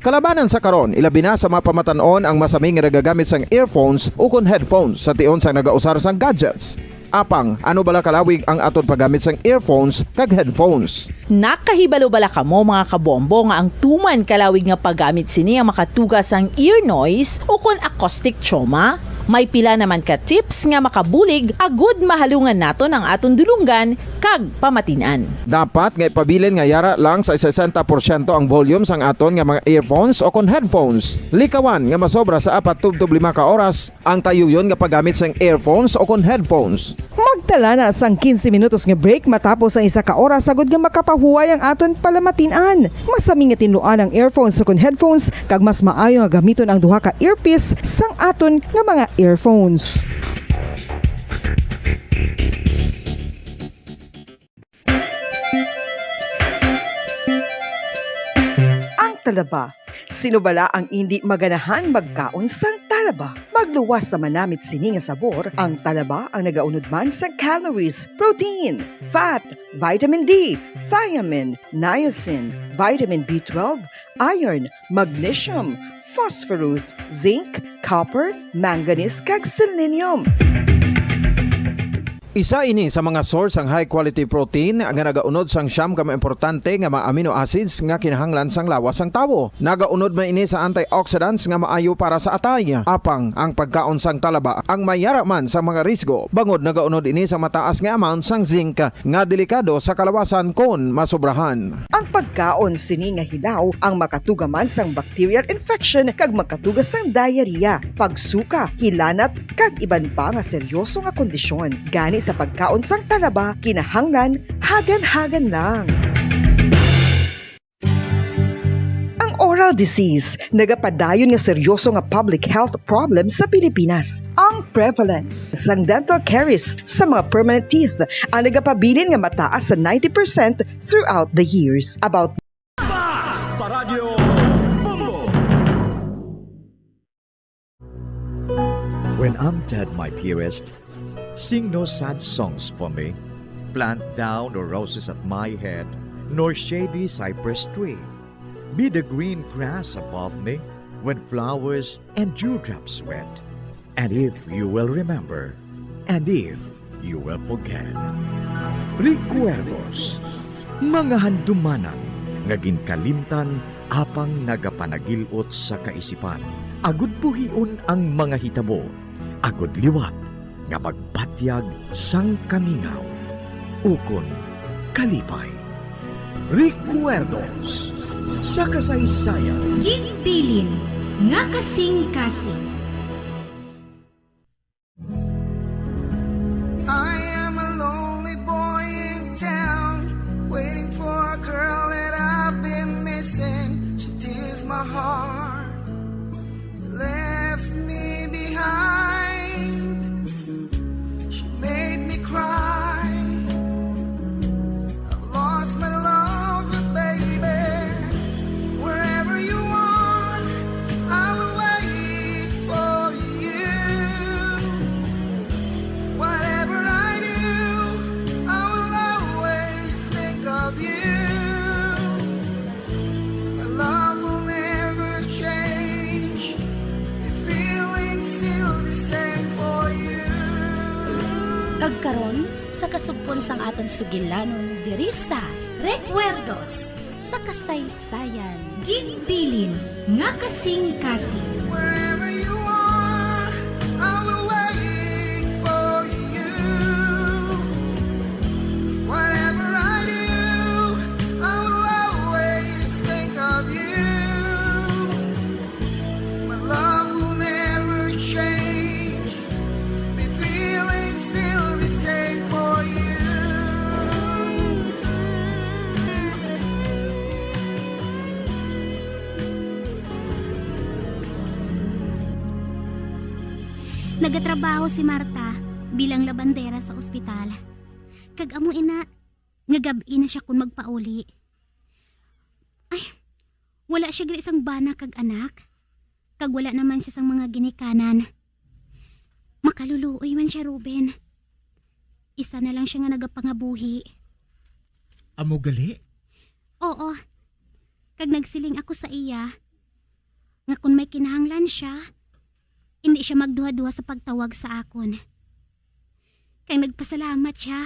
Kalabanan sa karon, ilabi na sa mga pamatan-on ang masami nga nagagamit sang earphones o kon headphones sa tion sang nagausar sang gadgets. Apang, ano bala kalawig ang aton paggamit sang earphones kag headphones? Nakahibalo bala kamo, mga kabombo, nga ang tuman kalawig nga paggamit sini ang makatuga sang ear noise o kon acoustic trauma? May pila naman ka tips nga makabulig agud mahalungan naton ang aton dulonggan kag pamatin-an. Dapat nga ipabilin nga yara lang sa sesenta porsyento ang volume sang aton nga mga earphones o kon headphones. Likawan nga masobra sa apat tubtob lima ka oras ang tayuyon nga paggamit sang earphones o kon headphones. Magtala na sang quince minutos nga break matapos ang isa ka oras, agud nga makapahuway ang aton palamatin-an. Masami nga tinluan ang earphones o kon headphones, kag mas maayo nga gamiton ang duha ka earpiece sang aton nga mga earphones. Ang talaba. Sino bala ang indi maganahan magkaon sang talaba? Magluwas sa manamit sini nga sabor, ang talaba ang nagaunod man sang calories, protein, fat, vitamin D, thiamine, niacin, vitamin B twelve, iron, magnesium, phosphorus, zinc, copper, manganese, kag selenium. Isa ini sa mga source sang high quality protein nga nagaunod sang siyam ka mga importante nga mga amino acids nga kinahanglan sang lawas sang tawo. Nagaunod man ini sa antioxidants nga maayo para sa atay. Apang ang pagkaon sang talaba ang may yara man sang mga risgo, bangod nagaunod ini sa mataas nga amount sang zinc nga delikado sa kalawasan kon masobrahan. Ang pagkaon sini nga hilaw ang makatuga man sang bacterial infection kag makatuga sang diarrhea, pagsuka, hilanat, kag iban pa nga seryoso nga kondisyon. Gani, sa pagkaon sang talaba, kinahanglan hagan-hagan lang. Ang oral disease nagapadayon nga seryoso nga public health problem sa Pilipinas. Ang prevalence sang dental caries sa mga permanent teeth ang nagapabilin nga mataas sa ninety percent throughout the years. About Basta Radyo Bombo! When I'm dead, my dearest, sing no sad songs for me. Plant thou no roses at my head, nor shady cypress tree. Be the green grass above me when flowers and dewdrops wet. And if you will remember, and if you will forget. Recuerdos, mga handumanan nga ginkalimtan apang nagapanagil-ot sa kaisipan, agud buhion ang mga hitabo, agud liwat nga magbatyag sang kamingaw ukon kalipay. Recuerdos sa kasaysayan. Ginbilin nga kasing-kasing. I am a lonely boy in town, waiting for a girl that I've been missing. She tears my heart, left me behind. She made me cry. I've lost my love, baby. Wherever you are, I will wait for you. Whatever I do, I will always think of you. My love will never change. The feeling's still the same for you. Kag karon, sa kasugpon sang aton sugilanon diri sa Recuerdos sa Kasaysayan. Ginbilin nga kasing-kasing. Wherever you are, I will wait for you. Whatever I do, I will always think of you. My love will never change. The feeling's still the same for you. Nagatrabaho si Marta bilang labandera sa ospital. Kag amo ina, nga gab-i na siya kon magpauli. Ay, wala siya gali sang bana kag anak. Kag wala naman siya sang mga ginikanan. Makaluluoy man siya, Ruben. Isa na lang siya nga nagapangabuhi. Amo gali? Oo. Kag nagsiling ako sa iya nga kon may kinahanglan siya, indi siya magduha-duha sa pagtawag sa akon. Kag nagpasalamat siya.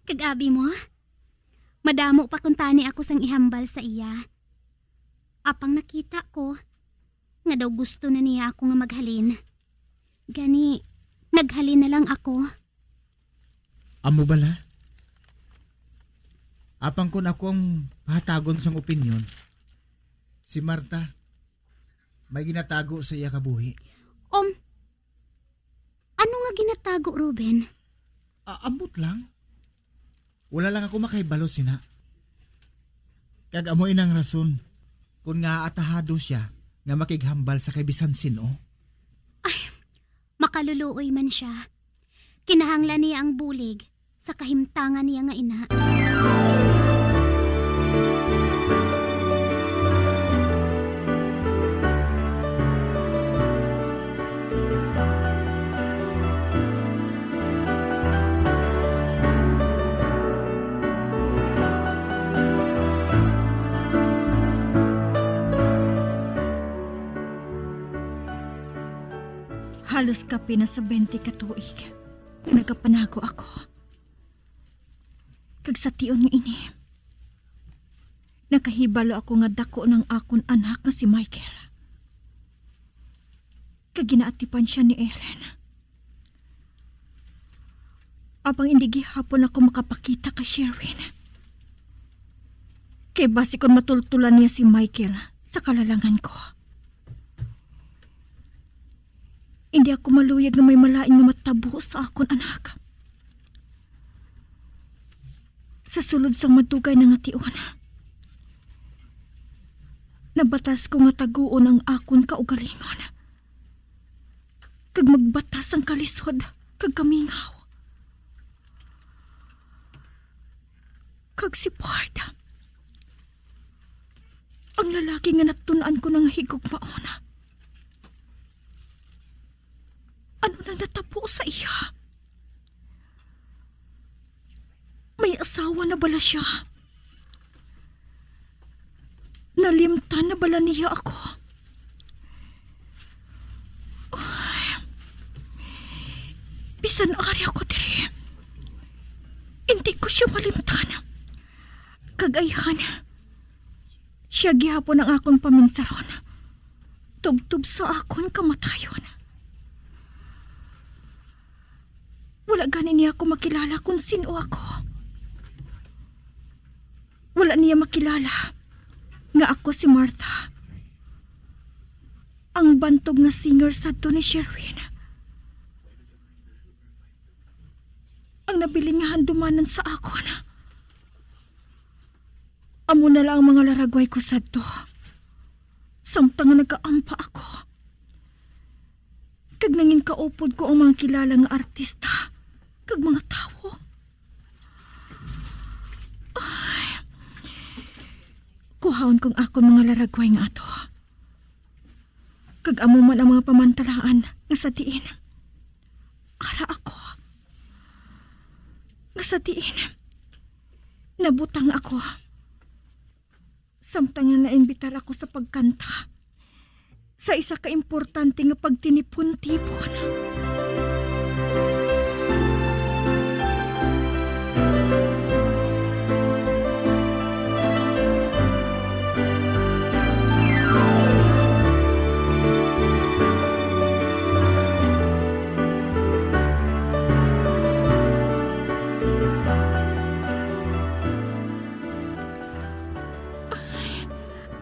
Kag abi mo, madamo pa kuntani ako sang ihambal sa iya. Apang nakita ko nga daw gusto na niya ako nga maghalin. Gani, naghalin na lang ako. Amo bala? Apang kon ako ang pahatagon sang opinyon, si Marta, may ginatago sa iya kabuhi. Um, ano nga ginatago, Ruben? Ah, ambot lang. Wala lang ako makahibalo sina. Kag amo inang rason kon nga atahado siya nga makighambal sa kay bisan sin-o. Ay, makaluluoy man siya. Kinahanglan niya ang bulig sa kahimtangan niya nga ina. Halos kapin na sa twenty ka tuig, nagapanago ako. Kag sa tion nga ini, nakahibalo ako nga daku na ang akon anak nga si Michael. Kag ginaatipan sia ni Ellen. Apang indi gihapon ako makapakita kay Sherwin. Kay basi kon matultulan niya si Michael sa kalalangan ko, indi ako maluyag nga may malain nga matabo sa akon anak. Sa sulod sang madugay na nga tion, nabatas ko nga taguon ang akon kaugalingon, kag magbatas sang kalisod kag kamingaw. Kag si Bart, ang lalaki nga natun-an ko na nga higugmaon, ano nang natabo sa iya? May asawa na bala sia? Nalimtan na bala niya ako? Ay, bisan ari ako diri, indi ko sia malimtan. Kag ayhan, sia gihapon ang akon paminsaron, tubtob sa akon kamatayon. Wala gani niya ako makilala kon sin-o ako. Wala niya makilala nga ako si Martha, ang bantog nga singer sadto ni Sherwin, ang nabilin nga handumanan sa akon. Amo na lang ang mga laragway ko sadto, samtang nga nagaampa ako, kag nanginkaupod ko ang mga kilala nga artista kag mga tawo. Ay, kuhaon kong akon mga laragway nga ato. Kag amo man ang mga pamantalaan nga sa diin ara ako, nga sa diin nabutang ako, samtang nga naimbitar ako sa pagkanta sa isa ka importante nga pagtinipon-tipon.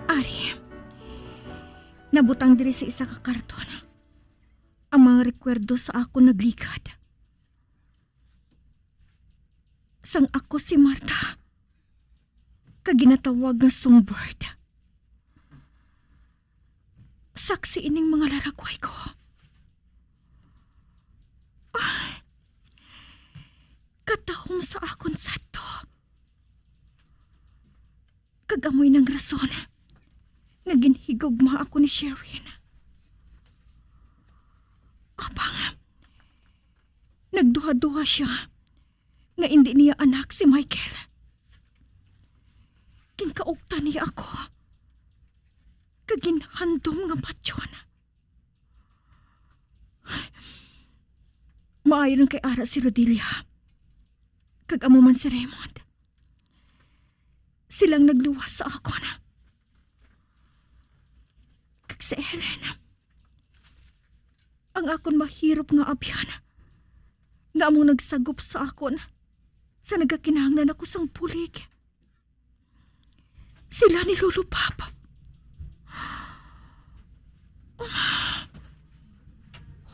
Ari, nabutang diri sa isa ka karton ang mga rekwerdo sa akon nagligad. Sang ako si Martha, kag ginatawag nga songbird. Saksi ining mga laragway ko. Katahom sa akon sadto. Kag amoy nang rason nga ginhigugma ako ni Sherwin. Apang nagduha-duha sia nga indi niya anak si Michael. Ginkaugtan niya ako kag ginhandom nga patyon. Maayo lang kay ara si Rodilia kag amo man si Raymond. Silang nagluwas sa akon. Kag si Ellen, ang akon mahirop nga abyan, nga amo nagsagop sa akon sa nagakinahanglan ako sang bulig. Sila ni Lolo Bob.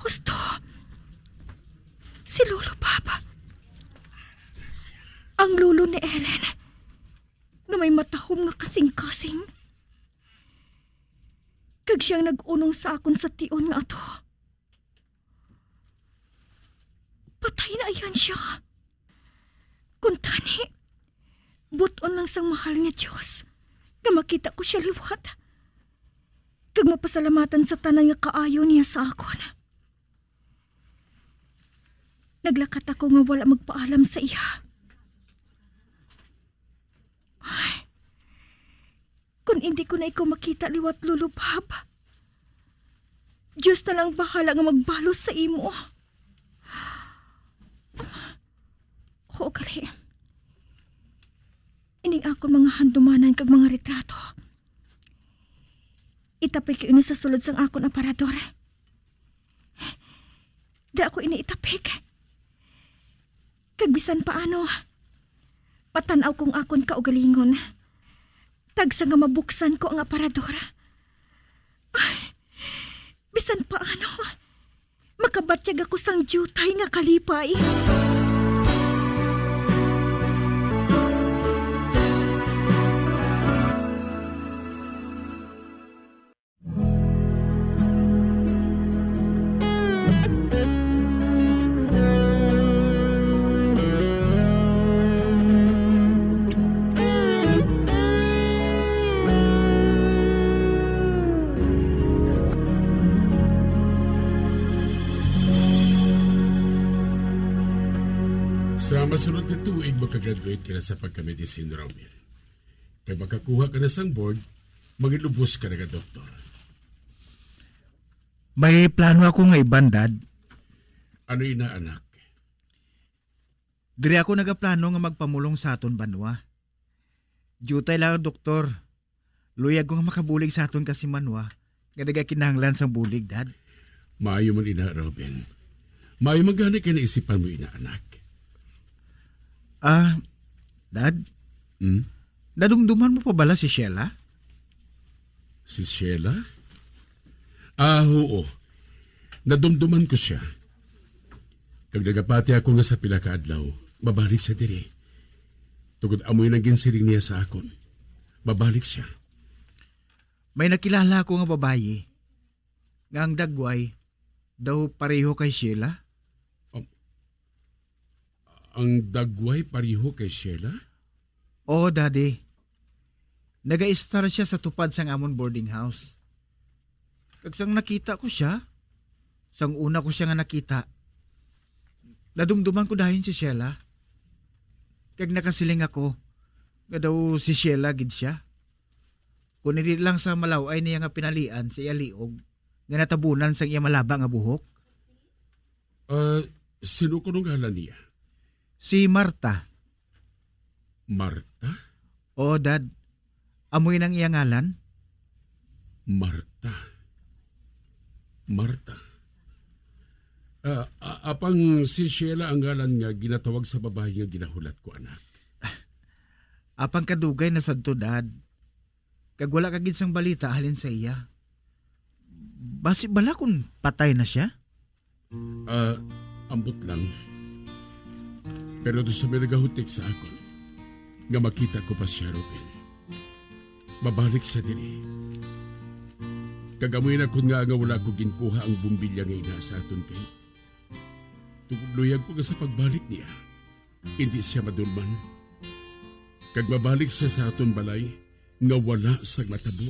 Husto. Si Lolo Bob. Ang lolo ni Ellen, nga may matahom nga kasing-kasing. Kag siyang nag-unong sa akon sa tion nga ato. Patay na yan siya. Kuntani, buton lang sang mahal nga Dios nga makita ko siya liwat, kag mapasalamatan sa tanan nga kaayo niya sa akon. Naglakat ako nga wala magpaalam sa iya. Ay, kon indi ko na ikaw makita liwat, Lolo Bob, Dios na lang bahala nga magbalos sa imo. Oo, gali. Ining akon mga handumanan kag mga retrato, itapik ko ini sa sulod sang akon aparador. Dira ko ini itapik. Kag bisan paano, patan-aw kong akon kaugalingon. Tagsa nga mabuksan ko ang aparador. Ay, bisan paano, makabatyag ako sang diutay nga kalipay. Sa masunod nga tuig, makagraduate ka na sa pagkamedisina, Romeo. Kag makakuha ka na sang board, manginlubos ka na nga doktor. May plano ako nga iban, Dad. Ano ina, anak? Diri ako nagaplano nga magpamulong sa aton banwa. Diutay lang ang doktor. Luyag ko nga makabulig sa aton kasimanwa nga nagakinahanglan sang bulig, Dad. Maayo man ina, Robin. Maayo man gani kay naisipan mo ina, anak. Ah, Dad? Hmm? Nadumduman mo pa bala si Sheila? Si Sheila? Ah, oo. Nadumduman ko sia. Kag nagapati ako nga sa pila ka adlaw, mabalik siya diri. Tungod amoy nang ginsiling niya sa akon, mabalik siya. May nakilala ako nga babayi nga ang dagway daw pareho kay Sheila. Ang, ang dagway pareho kay Sheila? Oo, Daddy. Nagaistar siya sa tupad sang amon boarding house. Kag sang nakita ko sia, sang una ko sia nga nakita, nadumduman ko dayon si Sheila. Kag nakasiling ako nga daw si Sheila gid sia. Kon hindi lang sa malaw-ay niya nga pinalian sa iya liog nga natabunan sang iya malaba nga buhok. Ah, sino kuno ngalan niya? Si Marta. Marta? Oo, Dad. Amoy nang iya ngalan. Marta. Marta. Ah, a-, apang si Sheila ang ngalan nga ginatawag sa babayi nga ginahulat ko, anak. Apang kadugay na sadto, Dad. Kag wala ka gid sang balita halin sa iya. Basi bala kon patay na sia? Ah, ambot lang. Pero daw sa may nagahutik sa akon nga makita ko pa sia, Ruben. Mabalik siya diri. Kag amoy na kun nga, nga wala ko ginkuha ang bumbilya nga ina sa aton gate. Tungod luyag ko nga sa pagbalik niya, indi sia madulman, kag mabalik sia sa aton balay nga wala sang matabo.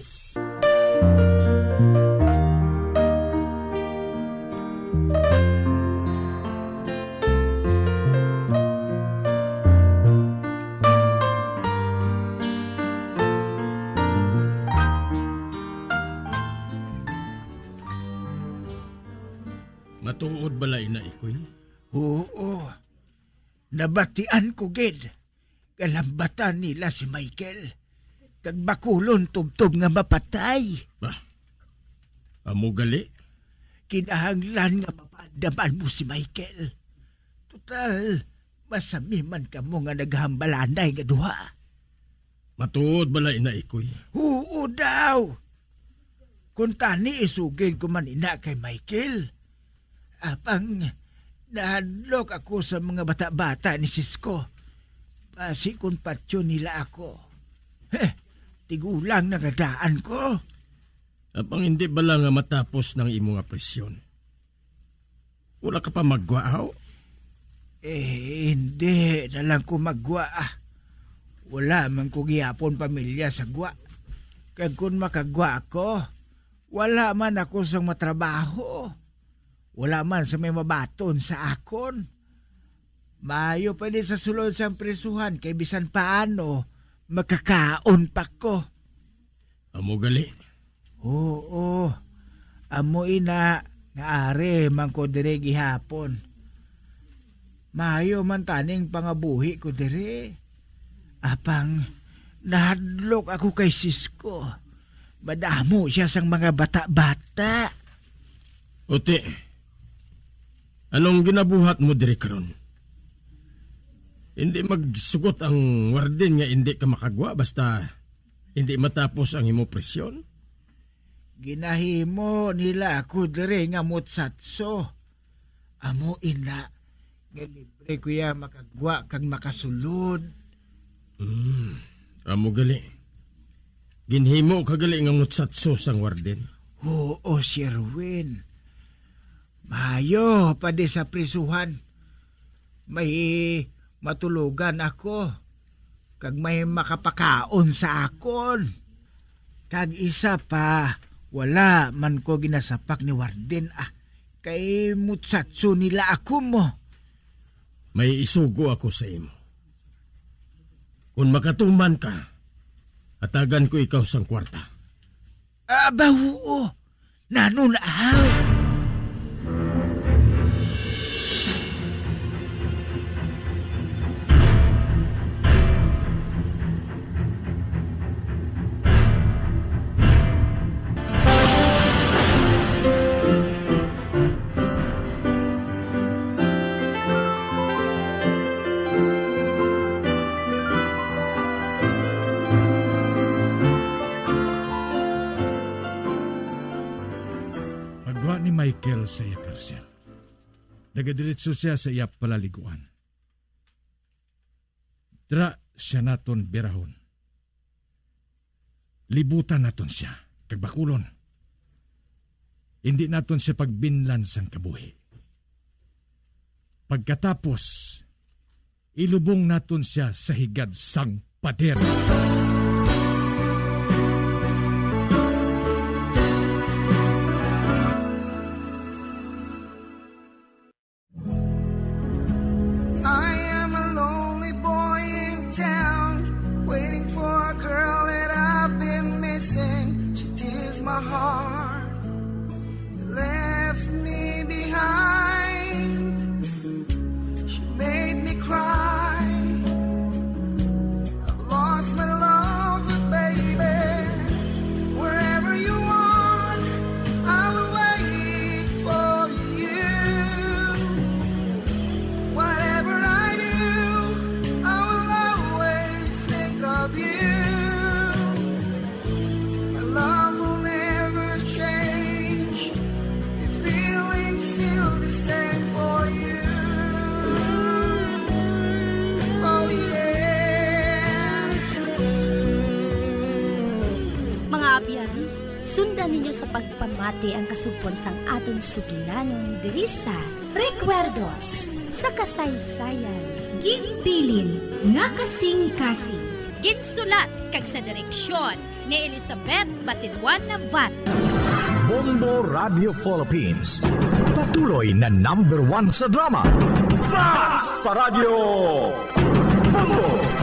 Matuod bala ina, Ikoy? Oo. Nabatian ko gid nga lambatan nila si Michael, kag bakulon tubtob nga mapatay. Bah, amo gali? Kinahanglan nga mapaandaman mo si Michael. Total, masami man kamo nga naghambalanay nga duha. Matuod bala ina, Ikoy? Oo daw. Kung tani isugid ko man ina kay Michael, apang nahadlok ako sa mga bata-bata ni Cisco. Basi kung patyon nila ako, heh, tigulang na nga daan ko. Apang hindi bala nga matapos nang imo nga presyon? Wala ka pa maggwa, aw? Eh, hindi na lang ko maggwa, ah. Wala man ko gihapon pamilya sa gwa. Kag kun makagwa ako, wala man ako sang matrabaho. Wala man sa may mabaton sa akon. Maayo pa ni sa sulod sang prisuhan kay bisan paano makakaon pa ko. Amo gali. Oo, amo ina nga ari man ko diri gihapon. Maayo man taning pangabuhi ko diri. Apang nahadlok ako kay Cisco. Madamo sia sang mga bata-bata. Uti, anong ginabuhat mo diri karon? Hindi magsugot ang warden nga hindi ka makagwa basta hindi matapos ang imo presyon? Ginahimo nila ako diri nga mutsatso. Amo ina nga libre ko ya makagwa kag makasulod. Hmm, amo gali. Ginhimo ka gali nga mutsatso sang warden? Oo, Sherwin. Maayo pa di sa prisuhan. May matulogan ako, kag may makapakaon sa akon. Kag isa pa, wala man ko ginasapak ni warden, ah, kay mutsatso nila ako mo. May isugo ako sa imo. Kon makatuman ka, hatagan ko ikaw sang kwarta. Aba, huo. Nanon aw? Pagwa ni Michael sa iya karsel, nagadiretso sia sa iya palaliguan. Dira sia naton birahon. Libutan naton sia, kag bakulon. Indi naton sia pagbinlan sang kabuhi. Pagkatapos, ilubong naton sia sa higad sang pader. I am a lonely boy in town, waiting for a girl that I've been missing. She tears my heart, left me behind. She made me cry. I've lost my love, but baby, wherever you are, I will wait for you. Whatever I do, I will always think of you. My love will never change. The feeling's still the same for you. Oh, yeah. Mga abyan, sundan ninyo sa pagpamati ang kasugpon sang aton sugilanon diri sa Recuerdos sa Kasaysayan. Ginbilin nga kasing-kasing. Ginsulat kag sa direksyon ni Elizabeth Batinwan Navarro. Bombo Radio Philippines, patuloy na number one sa drama. Fast pa Radyo! Bombo!